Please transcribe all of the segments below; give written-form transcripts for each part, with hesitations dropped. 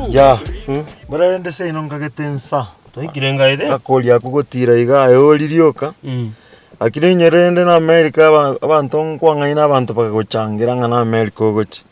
Ya, mbare rende seino nkagete nsa. Twaikire ngaete. Gakoria akwo gotira iga aye ori rioka. Lakini onye rende na America aba abanto nkwang'aina abanto bakagochangera ng'a na America ogochia.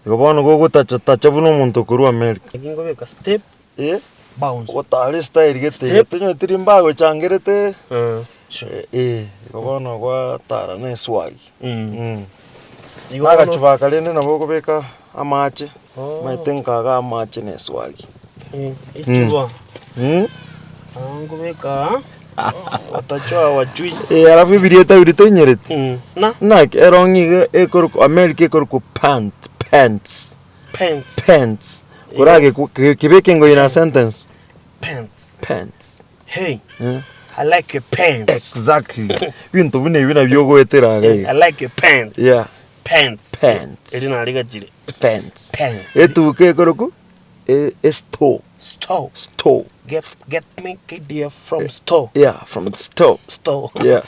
Igo bono gogotacha tacha buna omonto okorwa America. Naki nkobeka step, Eh, bounce. ogotara estyle gete iga Step. tonyeti rimbagocangerete, Eh, sure. eh, igo bono gwatara na eswag. Igo bono- Nagachuba aka rende nabo okobeka amache, Oh. omanyete nkaga amache na eswag. Eh, echuba. Ah, nkobeka aa, watachoa wachui. Eh, alafu ebirieta biria toinyoreti, Na naki erong'i iga ekorokwa America ekorokwa pant, pants. Pants. Pants. Korage kibeke ngo in a sentence. Pants. Pants. Hey. Eh? I like your pants. Exactly. Binto buna ebi nabio ogoetera iga iga. I like your pants. Yeah. Pants. Pants. Eri narigachire. Pants. Pants. Etuka ekoroku e, e store. Store. Store. Get get me KDF from store. Yeah, from the store. Store. Yeah.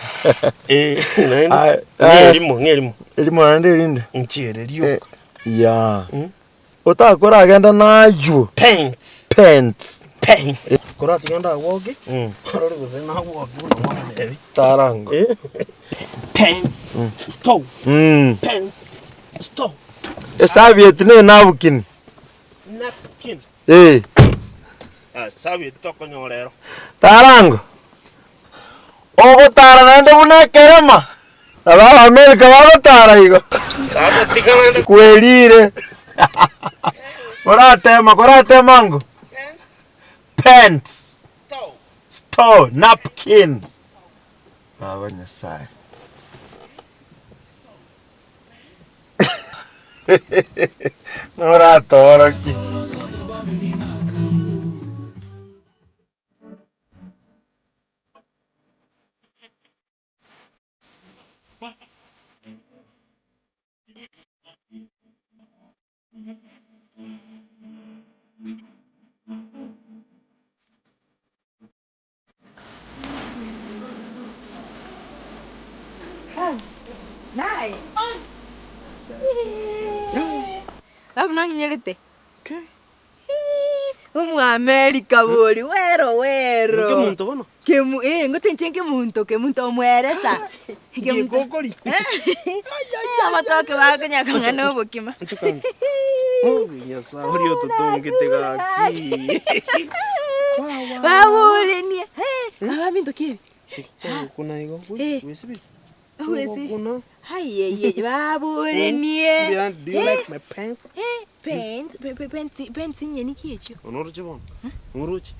Eh, naende. Aye, Ng'e aye. erimo, ng'e erimo. Erimo naende erinde. Nchiere Eh, rioka. Yeah. Otakoragenda naywo. Pants. Pants. Pants. Koratiga ndagwoki, orore gose nagwoki buna mwamotebi. Tarango. Pants. Stop. Pants. Stop. Esabieti ne enabukini. Napkin. Eh. Esabieti tokonyora ero. Tarango. Ogotara naende buna ekerema, nabo Abaamerika bagotara igo. Kwerire. Koratema koratema ngo? Pants. Store, napkin. Baba Nyasaye. Noratorokie. Babu nonyinyerete? Omwamerica bori wero wero. Kemunto bono? Kemu eh ngote inche nkemunto kemunto omweresa. Kemunto. Ngekokori. Amatoke bakonya kong'a na obokima. Oh, Nyasaye oria ototongete gaki. Baburenie. Abaminto ki ebi? Tokona igo, Eh. gwesibiri. Gwesi. Togokuna. Ayeyeye baburenie. Do you like my pants? Eh, pants, pe- pe- pants, pants nyeni ki echio? Onoroche bono? Oroche?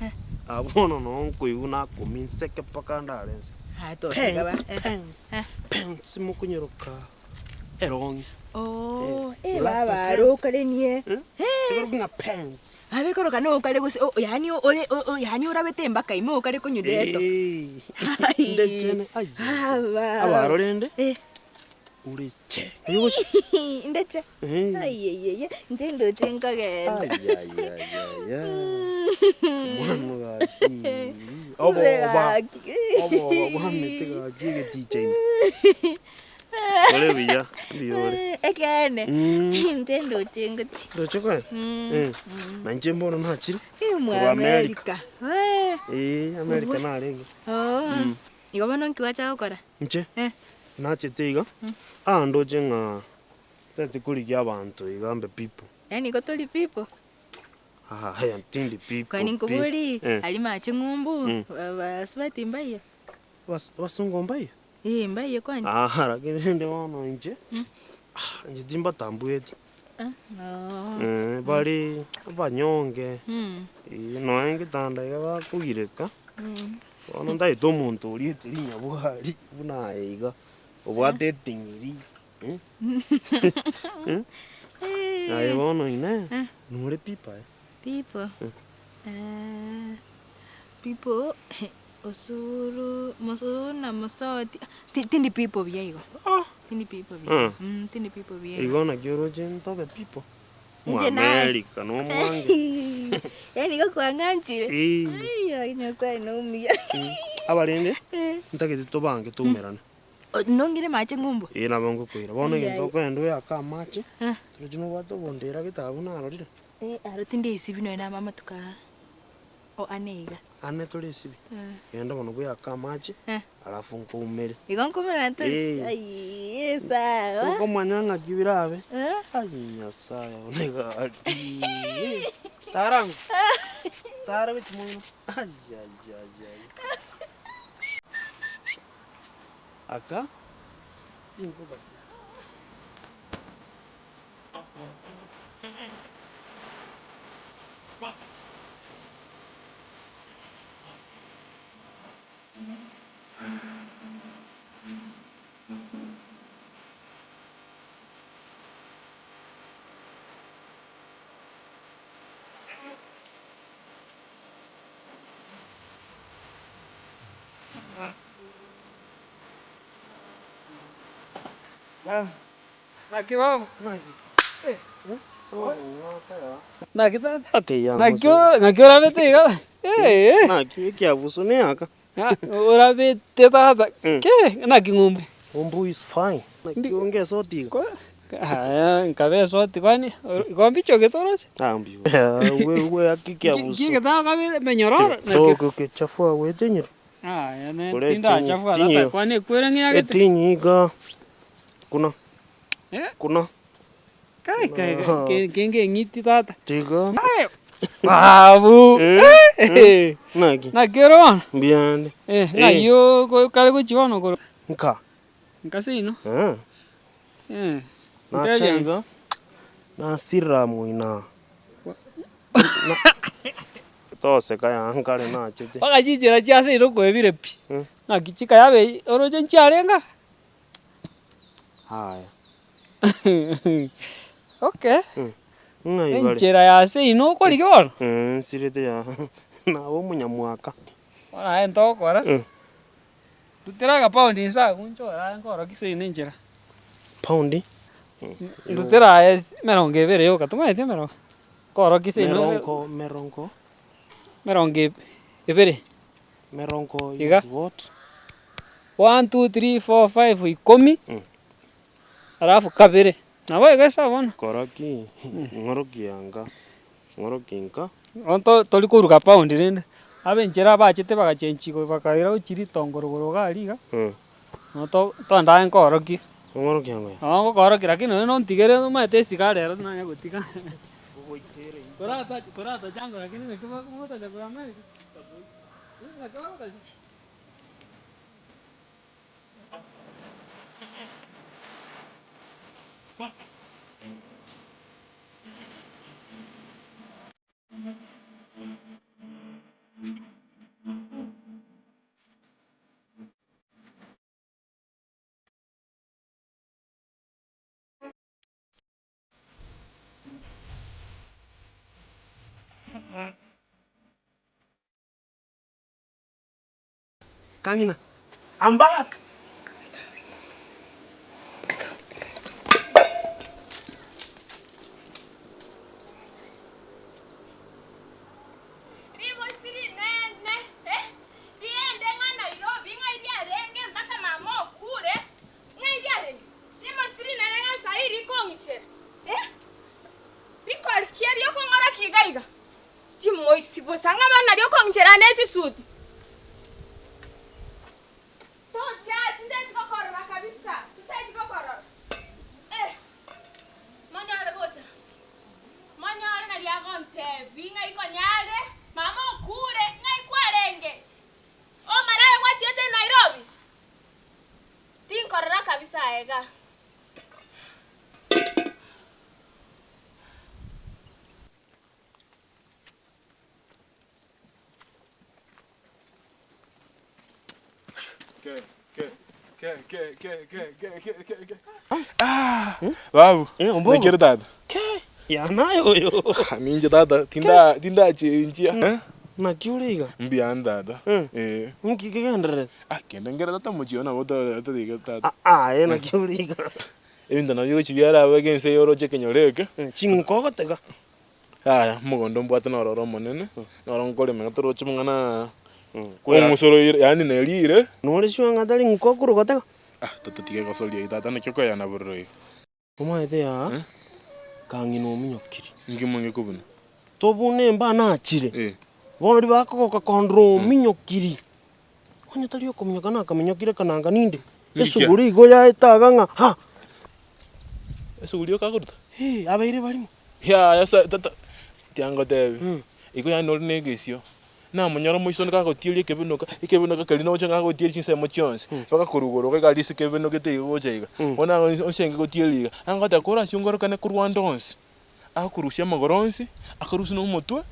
Ah, bono noo nkoigwa nakumia nseke mpaka ndare nse. Ah, toseka ba. Pants, Eh. pants, Eh. pants mokonyeroka erong'i. Oh, Eh, eh you like my baba pants? arokarenie. Eh? Ekero ng'a pants. Abe koroka nokare gose o- yaani ore o- o- yaani orabete embaka ime okare konywa deto. Eh, ndechene, ai. Aba. Abaro rende, Eh. ore che. Aye ogochi. Ndeche. Eh. Ayeyeye, inche ndoche nkogenda. Ayayayaya. Omwana gaki. Oboba. Gaki. Oboba bwamete gaki egeticha ime. Ore buya, mbuya ore. Ekeene. Mm. Inche ndoche ngochia. Ndoche koe? Mm. Eh. Na inche mbono nachire. Eh, mwa Korwa America. America. Eh. Eh, America narenge. Oh. Igo bono nki gwacha gokora? Inche? Eh. Nachete iga, aa ndoche ng'a ntagete korigia abanto iga mbe people. Yaani igo tori people? Aya tindi people Kwani pi. nkobori, Eh. aria mache ng'umbu, Mm. ba- basubati mbaiyo? Bas- Abasongo mbaiyo? Eh, mbaiyo kwani? Ah, lakini rende bono inche, ah, inche timbatambueti. Ah, oo. Eh, bare abanyonge, Mm. eh, nonya egetanda iga bakogireka, Mm. bono ntagete omonto oriete rinyabwari buna aye iga, obwate eting'iri, eh, eh, aye bono inee, nore pipa aye. People. Eh, people osuru mosuru na mosoti ti- tindi people buya igo. Ah. Tindi people buya. Mm. Mm, tindi people buya igo. Igo naki oroche ntobe people. Inche naye. Mwamerika na omwange. Yaani igo kwang'anchire. Eh. Ai, ai, Nyasaye nomuya. Mm. Abarende Eh. ntagete tobange toumerane. Nong'ire amache ng'umbu? Ee nabo ngokoira. Bono egento okogenda oeake amache, Eh. torochi nobwate obondera gete abwo narorire. Eh, aro tindi esibi nonya nabo amatuko aa o ane iga. Ane tore esibi? Genda bono bweake amache, Eh. alafu nkoumere. Igo nkoumera tore? Eh. Aiyii sawa. Okomanya ng'aki birabe. Eh. Ai Nyasaye one gaki. Tara ang'o. Tara gochia moino. Aiaiaiai. Aka inkoba. Naki bono? Naki tata? Naki ore naki orabete iga? Eeh. Naki ekiabuso neaka. Orabete tata ki? Naki ng'umbu? Ng'umbu is fine. Naki onge esoti iga? Aya nkabe esoti kwani igo mbichogete oroche? Ah mbiyo. We ake ekiabuso. Ki getakabe emenyororo? Togochafua gwetenyire. Aya ne Kore tindachafua etinyi- tata kwani ekwere ng'eyagete? Etinyi iga kuna Eh? kuna Kai kai kai kenge eng'iti tata. tiga Babu! Eh, Eh! naki Naki ore bono? mbuya ande. Eh, ng'ai oko kare gochia bono korwa? Nka. Nka seino? Eh. Eh. Nacha Ntebia iga nasirira moina. Toseka yaa nkare nachete. Mpaka chinchera chia seino kwebire pi. Mm. Naki chikayabe oroche nchiarenge aa? Haya. Okay. Ng'ai bare? Enchera ya seino okorigia bono? Eh, nsirete yaa nabe omonyamwaka. Bono aye ntogokora, Mm. ndutera agapaundi inse agwo nchore aye nkorokia seino enchera. Paundi? Ndutera aye ase emerongo ebere yoka, tomaeti emerongo, nkorokia seino Merongo, merongo. Emerongo ebere. Merongo Iga. is what? One, two, three, four, five, ikomi, alafu kabere. Nabo igo ase bono. Kora ki? Ng'oroki anga, ng'oroki nka. Bono to- tori koruga pound rende, abe enchera bachete bagachenchi igo bakaira gochia ritongo rogoro iga aria iga, nabo to- toende aye nkorokie. Ong'oroki ang'o? Nabo ngokorokia lakini nonye nontigere omanyete esigara ero tinanya gotiga. Torata toratachango lakini naki mogotacha korwa America. Naki bagotacha. Kang'ina, I'm back. Ribosi rinene, eh, riende ng'a Nairobi ng'ai riarenge mpaka mama okure, ng'ai riarenge? Rimosi rinene ng'a saii rikong'ichera, eh, bikori ki ebi okong'orokia iga iga? Timoisi bosa ng'a bono nario okong'ichera ne chisuti. Tochati nteti gokorora kabisa, tinteti gokorora, eh, monyore gocha. Monyore nari agontebi ng'ai konyare, mama okure, ng'ai kwarenge? Omare aye gwachiete Nairobi? Tinkorora kabisa aye igaa. Babu, Eh, ombogo. naki ore tata? Yanaye oyo. Ninche tata, tinda tindachenchia. Eh? Naki ore iga? Mbuya tata. Eh. Eh. Nki kegendererete? Ah, kende nkere tata mochie one nabo totariga tata. Ah, aye naki ore iga? Ebinto nabio gochia biarabeke ense eye oroche ekenyoro eke. Ching'uko ogotega? Yaya, omogondo mbwate nororo omonene, noro nkorema iga toroche amang'ana aa, ong'usoroire yaani nerire. Nore sure ng'a tari ng'uko okorwa gotega? Ah tata tiga egosoria eyio tata naki okoeyana bororo iga. Omanyete yaa, kang'ina ominyokiri. Inki mwenge kobuna? Tobune emba nachire. Bono riria bakogoka kondora ominyokiri. Onye tari okominyoka nakaminyokire kananga ninde. Esuguri igo yaeta iga ng'a ha! Esuguri okagoruta? Ee, abeire barimo. Yaya sa tata, tiga ngotebi, igo yaani ore na egesio, namonyora omoisonde kagotieria ekebenoka, ekebenoka keria noche gagotieria chinsemo chionsi, mpaka korwa igoro iga iga ase ekebenokete iga gocha iga, bono onsi enge gotieria iga, agoteba kore ase ongorokane korwa ande onsi, agokorusia amagoro onsi, akorusia na omotwe,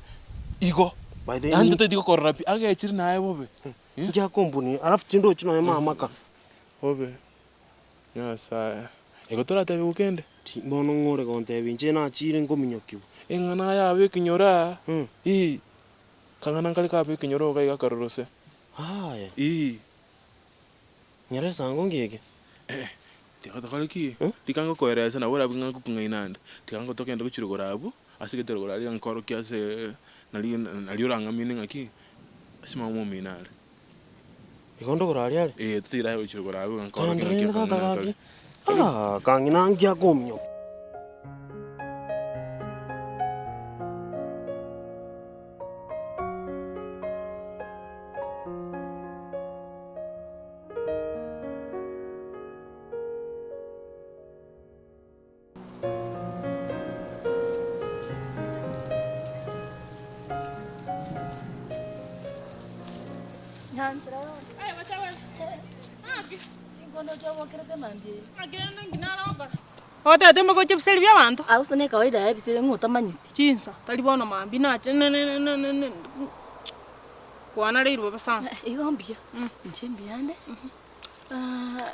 igo. By the way, Yaani totageti gokorora pi, agechire naye bobe. Inche akombuni, alafu tindochi nonye mama ka. Bobe, Nyasaye, igo toratebiwe kende? Ti, bono ng'o ore gontebia inche nachire nkominyokigwa? Eng'ana yabe ekenyoro aa, ii, kang'ana nkare kabe ekenyoro iga iga akarorose. Aye. Ii. Nyora esango ngeke. Eh, tiga tokore ki? Rika ngokoeresa nabo orabe ng'a ngokong'aina ande, tiga ngo togende gochia rogoro abwo, ase egete rogoro aria nkorokia ase nari nari orang'amine ng'aki, ase mama omino are. Igo ndogoro aria are? Eh, totigere aye gochia rogoro abwo iga nkorokie Togende ng'aki rende tata akang'ina gaki. kare. Ah, kang'ina nki akominyoka. Otebete mogochia ebiseri bia abanto. Ase ne kawaida ya ebiseri ng'a otamanyeti. Chinsa tari bono mambia nache ne ne ne ne ne kwanareirwe bobe sana. Igo mbuya, inche mbuyande.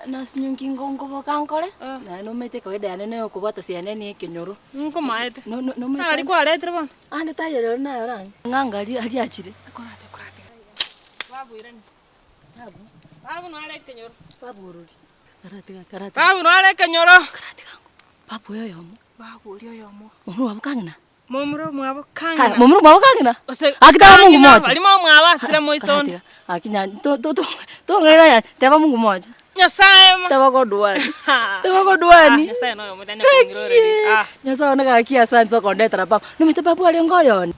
Nasinywa nki ngoboka nkore, naye nomanyete ekawaida yane na okobwata siane na ekenyoro. Nkomaete. No- no- nomanyete Nari kwaretire bono. Ande taiyo rero naye orang'e. Ng'a ngari aria achire. Korate korate. Babu irani. Babu. Babu nare ekenyoro. Babu orori. Karatiga karatiga. Babu nare ekenyoro. Karatiga ango. Babu oyo oyomo. Babu oria oyomo. Momura obo kang'ina. Momura omwabo Haya, kang'ina. momura omwabo kang'ina. Gose Aki teba Mungu kang'ina moja. barimo omwabo asire moisonde. Karatiga. Aki nya to to to tong'aina nya teba Mungu moja. Nyasaye ma. Teba God one. Teba God one. Nyasaye noyo omotania kong'ira oreri. Ah. Nyasaye one gaki asante okondetera baba. Nomanyete babu arenge oyone.